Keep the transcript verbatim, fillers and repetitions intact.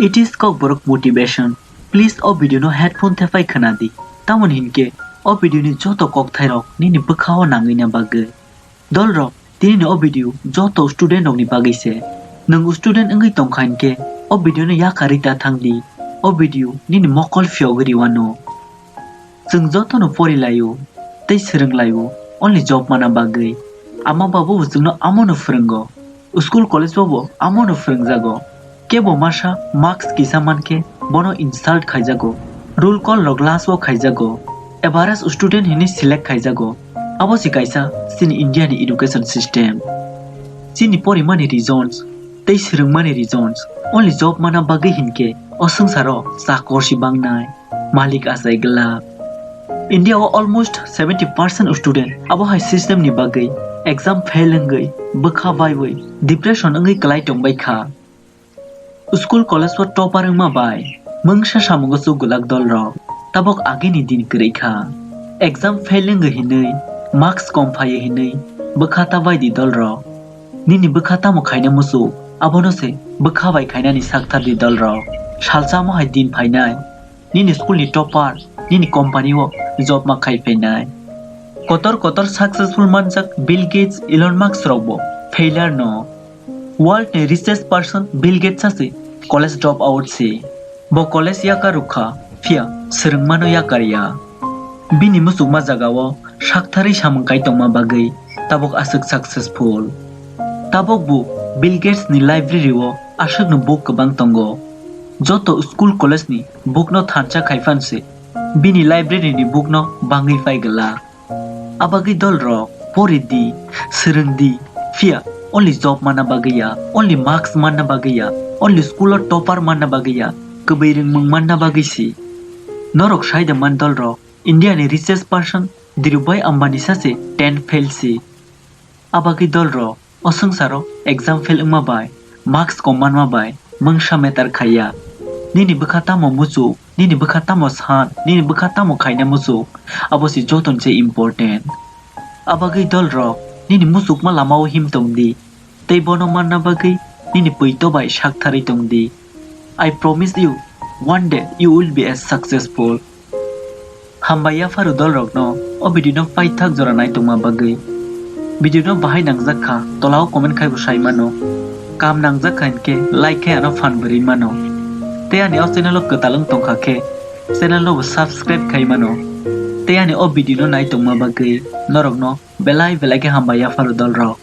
It is Kokborok motivation. Please o video no headphone thepai khna di. Tamoni hinkhe o video ni joto kokthairok nini bwkhao nangwina bagwi. Dolrok, tinini o video joto student rokni bagwi se. Nwng student wngwi tongkha hinkhe o video no yakarwi ta thang di. O video nini mokol phiyogwi rwano. Chwng jotono porilaio tei swrwnglaio, only job mana bagwi. Ama babu bo chwngno amono phwrwngo. School college o bo amono phwrwngjago. Kebo masa marks kisa mankhe bono insult khaijago. Roll call rok last o khaijago. Average student hinwi select khaijago. Abo se kaisa chini India ni education system. Chini porimani reasons tei swrwngmani reasons, only job mana bagwi hinkhe o swngcharo chakor si bangnai. Malik achai glak. India o almost seventy percent student abo hai system ni bagwi exam fail wngwi, bwkha baiwi, depression wngwi kwlai tongbai kha. School college o topper wngma bai mungsa samungo chuk gwlak dolrok tabok agini din kwrwi kha. Exam fail wngwi hinwi, marks kom phaiwi hinwi bwkha ta bai di dolrok. Nini bwkha tamo khaina muchuk, abono se bwkha bai khainani sakthar di dolrok. Salsa mo hai din phainai, nini school ni topper nini company o job ma khai phainai. Kotor kotor successful manjak Bill Gates, Elon Musk rok bo failure no. World ni richest person Bill Gates se college drop out se. Bo college yakar rwkha, phiya swrwngmano yakar ya. Bini muchukma jagao saktharwi samung kai tongma bagwi tabok aswk successful. Tabok bo Bill Gates ni library o aswkno book kwbang tongo. Joto school college ni book no thansa khai phan se bini library ni book no bangwi pai gwlak. Abagwi dolrok pori di, swrwng di, phiya only job manna bagwi ya, only marks manna bagwi ya, only school o topper manna bagwi ya, kwbwi rwngmung manna bagwi si. Norok sai da man dolrok, India ni richest person Dhirubhai Ambani sa se ten fail si. Abagwi dolrok o swngcharo exam fail wngma bai, marks kom manma bai mungsa matter khaiya. Nini bwkha tamo muchuk, nini bwkha tamo san, nini bwkha tamo khaina muchuk, abo se joto ni se important. Abagwi dolrok nini muchukma lamao him tong di, tei bono manna bagwi nini pwito bai saktharwi tong di. I promise you, one day you will be as successful. Hambai yapharu dolrokno o video no paithak jora naitongma bagwi. Video no bahai nangjak kha, tolao comment khai bo sai mano. Kam nangjak kha hinkhe like khai ano phan bwrwi mano. Tei ani o channel o kwtal wng tongkha khe channel no bo subscribe khai mano. Tei ani o video no naitongma bagwi norokno belai belai khe hambai yapharu dolrok.